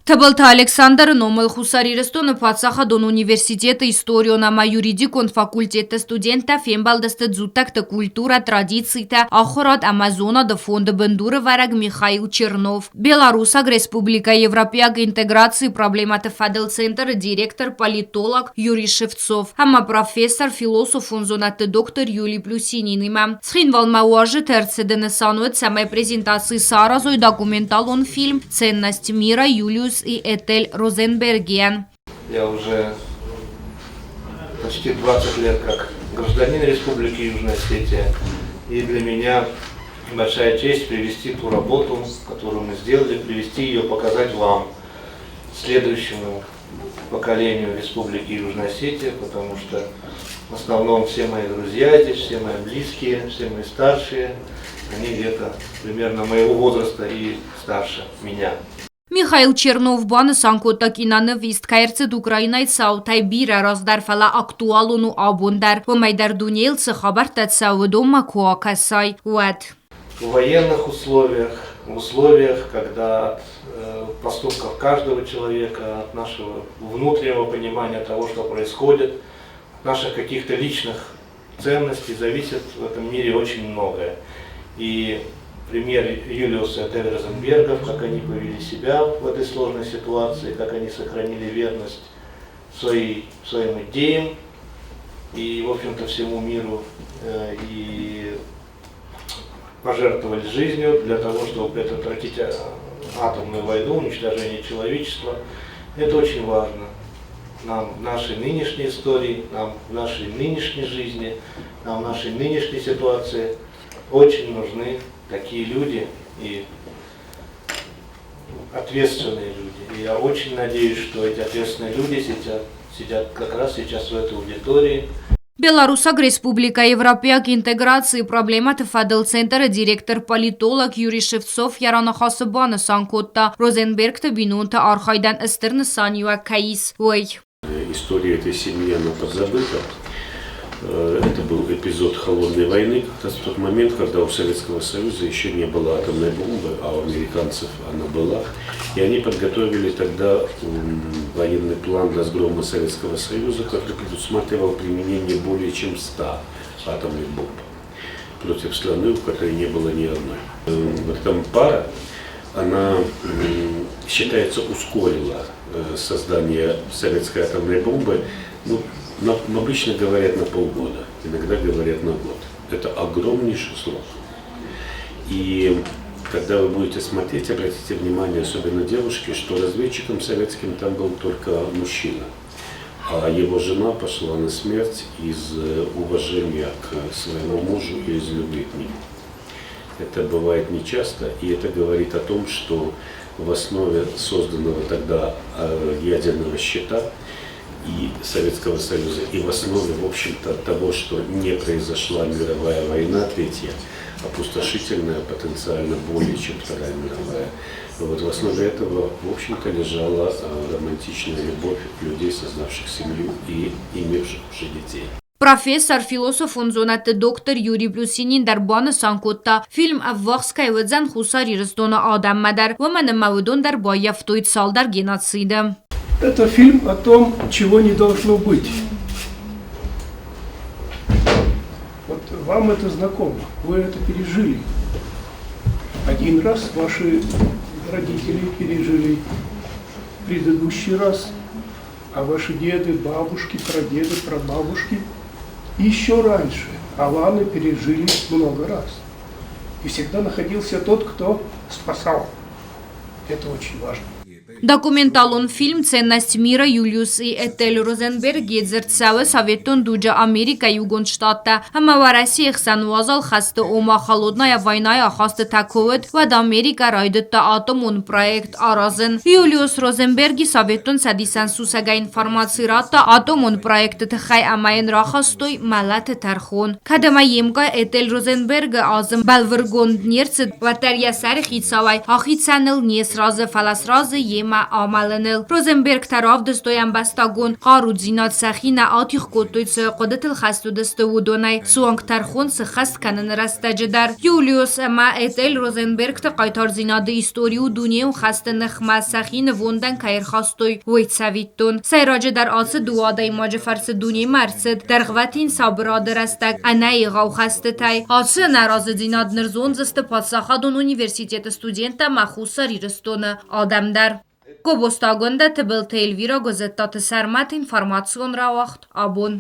Тыбылты Александры номыл Хуссар Ирыстоны паддзахадон университеты историон ӕмӕ юридикон факультетты студенттӕ фембӕлдысты дзуттӕгты культурӕ, традицитӕ, ахуырад ӕмӕ зонады фонды бындурӕвӕрӕг Михаил Чернов, Белорусаг Республикӕйы европейаг интеграцийы проблемӕты фӕдыл центры директор, политолог Юрий Шевцов ӕмӕ профессор, философон зонӕдты доктор Юлий Плюсининимӕ. Цхинвалмӕ уазджыты ӕрцыды нысан уыд, цӕмӕй презентаци саразой документалон фильм «Ценность мира» Юлиус и Этель Розенбергиӕн. Я уже почти 20 лет как гражданин Республики Южная Осетия. И для меня большая честь привести ту работу, которую мы сделали, привести ее, показать вам, следующему поколению Республики Южная Осетия, потому что в основном все мои друзья здесь, все мои близкие, все мои старшие, они где-то примерно моего возраста и старше меня. Михаил Чернов банысан кодта киноныв ист кӕй ӕрцыд Украинӕйы цаутӕй бирӕ раздӕр, фӕлӕ актуалон у абон дӕр, уымӕй дӕр дунейыл цы хабӕрттӕ цӕуы, уыдонмӕ куы акӕсай, уӕд. В военных условиях, в условиях, когда от поступков каждого человека, от нашего внутреннего понимания того, что происходит, от наших каких-то личных ценностей зависит в этом мире очень многое. И пример Юлиуса и Розенбергов, как они повели себя в этой сложной ситуации, как они сохранили верность своей, своим идеям и, в общем-то, всему миру, и пожертвовали жизнью для того, чтобы предотвратить атомную войну, уничтожение человечества. Это очень важно нам в нашей нынешней истории, нам в нашей нынешней жизни, нам в нашей нынешней ситуации очень нужны такие люди и ответственные люди. И я очень надеюсь, что эти ответственные люди сидят, сидят как раз сейчас в этой аудитории. Белорусаг Республикӕйы европейаг интеграцийы проблемӕты фӕдыл центры директор, политолог Юрий Шевцов йӕ раныхасы банысан кодта, Розенбергты бинонты архайдӕн стыр нысаниуӕг кӕй ис, уый. История этой семьи, она подзабыта. Это был эпизод Холодной войны, как раз в тот момент, когда у Советского Союза еще не было атомной бомбы, а у американцев она была. И они подготовили тогда военный план разгрома Советского Союза, который предусматривал применение более чем 100 атомных бомб против страны, у которой не было ни одной. Вот эта пара, она, считается, ускорила создание советской атомной бомбы. Ну, обычно говорят на полгода, иногда говорят на год. Это огромнейший срок. И когда вы будете смотреть, обратите внимание, особенно девушки, что разведчиком советским там был только мужчина. А его жена пошла на смерть из уважения к своему мужу и из любви к нему. Это бывает нечасто, и это говорит о том, что в основе созданного тогда ядерного щита и Советского Союза, и в основе, в общем-то, того, что не произошла мировая война третья, опустошительная, потенциально более, чем Вторая мировая. Вот в основе этого, в общем-то, лежала романтичная любовь людей, создавших семью и имевших уже детей. Профессор, философон зонӕдты доктор Юрий Плюсинин дӕр банысан кодта, фильм ӕввахс кӕй уыдзӕн Хуссар Ирыстоны адӕммӕ дӕр, уымӕн ӕмӕ уыдон дӕр баййӕфтой цалдӕр геноциды. Это фильм о том, чего не должно быть. Вот вам это знакомо, вы это пережили. Один раз ваши родители пережили предыдущий раз, а ваши деды, бабушки, прадеды, прабабушки еще раньше Аланы пережили много раз. И всегда находился тот, кто спасал. Это очень важно. Документалон фильм «Ценность мира» Юлиус и Этель Розенберги дзырд цӕуы советон дуджы Америкӕйы Иугонд Штаттӕ ӕмӕ Уӕрӕсейы хсӕн уазал хӕсты, ома холодная войнайы ахастытӕ куы уыд, уӕд Америкӕ райдыдта атомон проект аразын. Юлиус Розенберги Советон Цӕдисӕн сусӕгӕй информаци радта атомон проекты тыххӕй ӕмӕ йын рахастой мӕлӕты тӕрхон. Кӕд ӕмӕ йе мкъай Этель Розенбергы азым бӕлвырдгонд не рцыд, уӕддӕр йӕ сӕры хицауӕй ахицӕныл не сразы, фӕлӕ сразы йемӕ. ныхмӕ амӕлыныл. Розенбергтӕ равдыстой ӕмбӕстагон хъарудзинад, сӕхи нӕ атигъ кодтой, цы хъуыдытыл хӕст уыдысты, уыдонӕй, суанг тӕрхон сыххӕст кӕныны рӕстӕджы дӕр. Юлиус ӕмӕ Этель Розенбергты хъайтардзинады истори у дунейон хӕсты ныхмӕ сӕхи нывондӕн кӕй ӕрхастой, уый цӕвиттон. Сӕйраджыдӕр ацы дыууӕ адӕймаджы фӕрцы дунемӕ ӕрцыд дӕргъвӕтин сабырады рӕстӕг ӕнӕ егъау хӕстытӕй. Ацы ӕнӕразыдзинад ныр зондзысты паддзахадон университеты студенттӕ ӕмӕ Хуссар Ирыстоны адӕм дӕр. Гобозты Агуындӕ, Тыбылты Эльвирӕ, Гуызӕттаты Сӕрмӕт, информацион рауагъд «Абон».